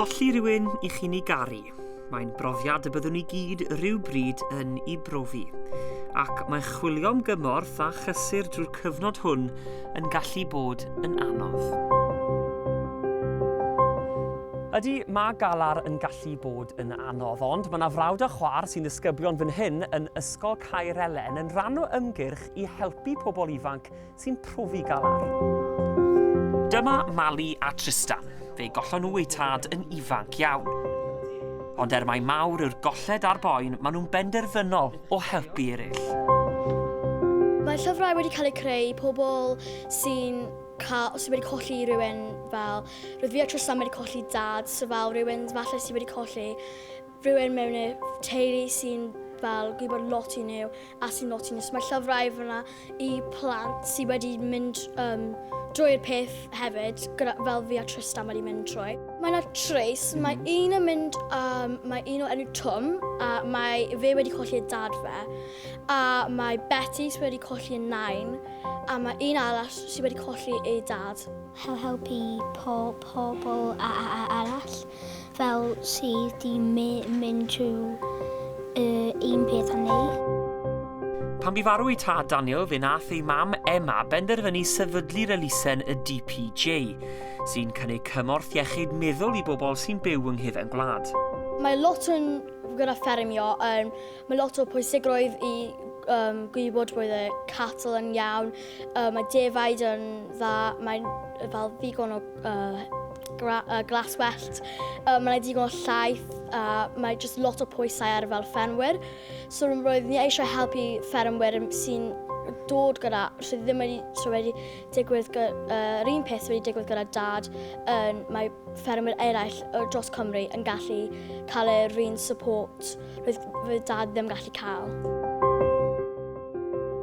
Colli rhywun i chi'n ei garu. Mae'n brofiad y byddwn ni gyd rhywbryd yn ei brofi. Ac mae chwilio am gymorth a chysur drwy'r cyfnod hwn yn gallu bod yn anodd. Ydy, mae galar yn gallu bod yn anodd, ond mae yna frawd a chwaer sy'n ddisgyblion fan hyn yn Ysgol Caer Elen yn rhan o ymgyrch i helpu pobl ifanc sy'n profi galar. Dyma Mali a Tristan. Fe gollon nhw eu tad yn ifanc iawn. Ond er mai mawr yw'r golled a'r boen, maen nhw'n benderfynol o helpu eraill. Mae llyfrau wedi cael eu creu i pobl sy'n cael, sydd wedi colli rhywun fel... Roedd fi a Tristan wedi colli dad, so fel rhywun falle sydd wedi colli rhywun mewn y teulu sy'n fel gwybod lot i nhw a sy'n lot i nhw. So mae llyfrau fyna i plant sydd wedi mynd um, drwy'r peth hefyd, gyda, fel fi a Tristan wedi mynd trwy. Mae yna tris, mae un yn mynd, um, mae un o enw Twm, a mae fe wedi colli ei dad fe, a mae Betty sydd wedi colli ei nain, a mae un arall sydd wedi colli ei dad. Hel helpu po pobl a a a arall fel sydd 'di mynd trwy y un peth â ni. Pan bu farw ei tad Daniel, fe nath ei mam Emma benderfynu sefydlu'r elusen y DPJ, sy'n cynnig cymorth iechyd meddwl i bobl sy'n byw yng nghefen gwlad. Mae lot yn gyda ffermio, um, mae lot o pwysigrwydd i um, gwybod bod y cattle yn iawn, uh, mae defaid yn dda, mae fel ddigon o uh, gra, uh, glaswellt, uh, mae digon o llaeth, a uh, mae just lot o pwysau ar fel ffermwyr. So roedd ni eisiau helpu ffermwyr sy'n dod gyda, sydd ddim wedi, so wedi digwydd, yr uh, un peth sydd wedi digwydd gyda dad, um, mae ffermwyr eraill dros Cymru yn gallu cael yr un support roedd fy dad ddim gallu cael.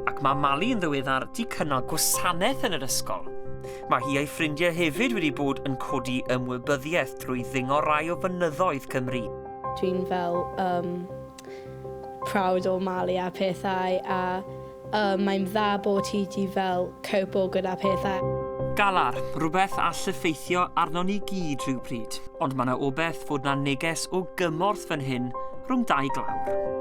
Ac mae Mali yn ddiweddar 'di cynnal gwasanaeth yn yr ysgol. Mae hi a'i ffrindiau hefyd wedi bod yn codi ymwybyddiaeth drwy ddingo rai o fynyddoedd Cymru. Dwi'n fel um, proud o Mali a pethau a um, mae'n dda bod hi di fel cope gyda pethau. Galar, rhywbeth all effeithio arnon ni gyd rhywbryd. Ond mae 'na obaith fod 'na neges o gymorth fan hyn rhwng dau glawr.